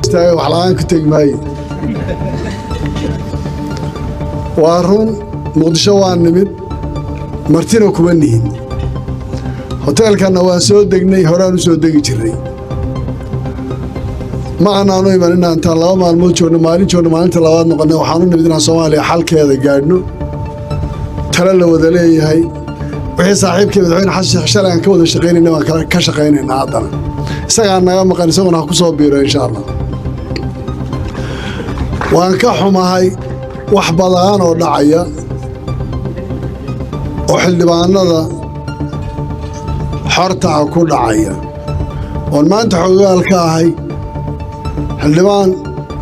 Istaagay, wax la'aan ku tegi maaye. Waa run, Muqdisho waa nimid, martina kuma nihin. Hoteelkanna waan soo degnay, horaan u soo degi jirnay. Ma anaanu iman inaan intaan 2 maalmood joogno, maalin joogno, maalinta labaad noqonnay. Waxaan u nimid inaan Soomaaliya xalkeeda gaadhno, tale la wada leeyahay. Wixii saaxiibkii Madaxweyne Xasan Sheekh shalay aan ka wada shaqaynayna baan ka shaqaynaynaa haddana. Isagaa naga maqan, isaguna ha ku soo biiro, insha Allah. Waan ka xumahay wax badan oo dhacaya oo xildhibaanada xorta ah ku dhacaya, oon maanta xoogaal ka ahay. Xildhibaan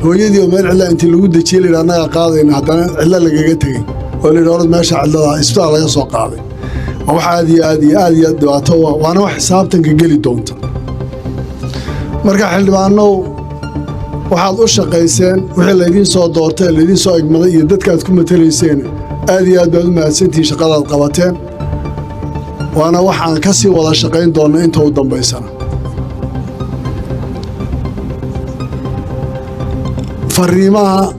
hooyadii oo meel cidla intii lagu dejiyey la yidhi annagaa qaadayna, haddana cidlo lagaga tegey oo la yidhi orod meesha cidlada isbitaal laga soo qaaday, waa wax aad iyo aad iyo aad iyo aad dhibaato u ah, waana wax xisaabtanka geli doonta. Marka xildhibaanow, waxaad u shaqayseen wixii laydiin soo doortay, laydiin soo egmaday iyo dadka aad ku matalayseen. Aad iyo aad baad u mahadsantihiin shaqadaad qabateen, waana wax aan ka sii wada shaqayn doonno inta u dambaysana. Fariimaha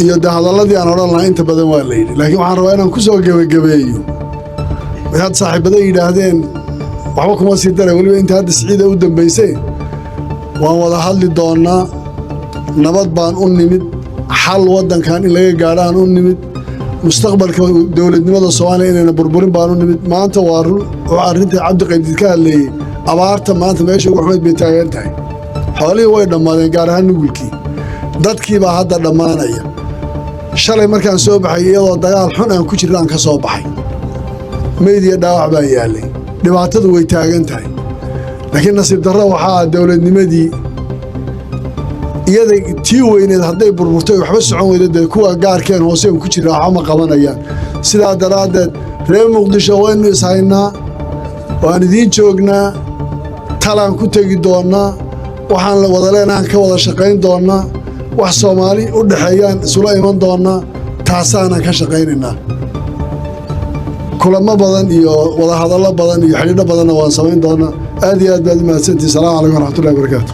iyo de hadalladii aan odhan lahaa inta badan waa la yidhi, laakiin waxaan rabaa inaan ku soo gebagabeeyo waxay hadda saaxiibada yidhaahdeen. Waxba kuma sii daray, weliba inta hadda Siciida u dambaysay. Waan wada hadli doonnaa. Nabad baan u nimid, xal waddankan in laga gaadhaan u nimid, mustaqbalka dowladnimada Soomaaliya inayna burburin baan u nimid. Maanta waa run oo arrintii Cabdi Qaybdiid ka hadleeyey, abaarta maanta meesha ugu xumayd bay taagan tahay. Xoolihii way dhammaadeen, gaar ahaan nugulkii. Dadkii baa hadda dhammaanaya. Shalay markaan soo baxay, iyadoo dagaal xun aan ku jirna aan ka soo baxay, meyd iyo dhaawac baa yaallay. Dhibaatadu way taagan tahay, laakiin nasiib darro waxaa ah dowladnimadii iyada tii weyneed hadday burburtay, waxba socon weyda, dee kuwa gaarkeen hooseen ku jirna waxba ma qabanayaan. Sidaa daraaddeed, reer Muqdisho, waynu ishaynaa, waan idiin joognaa, talaan ku tegi doonnaa, waxaan la wada leenahan ka wada shaqayn doonnaa, wax Soomaali u dhexeeyaan isula iman doonnaa, taasaanaan ka shaqaynaynaa. Kulamo badan iyo wadahadallo badan iyo xidhiidho badanna waan samayn doonnaa. Aad iyo aad baad u mahadsantihi. Salamu calaykum waraxmatullahi wabarakaatu.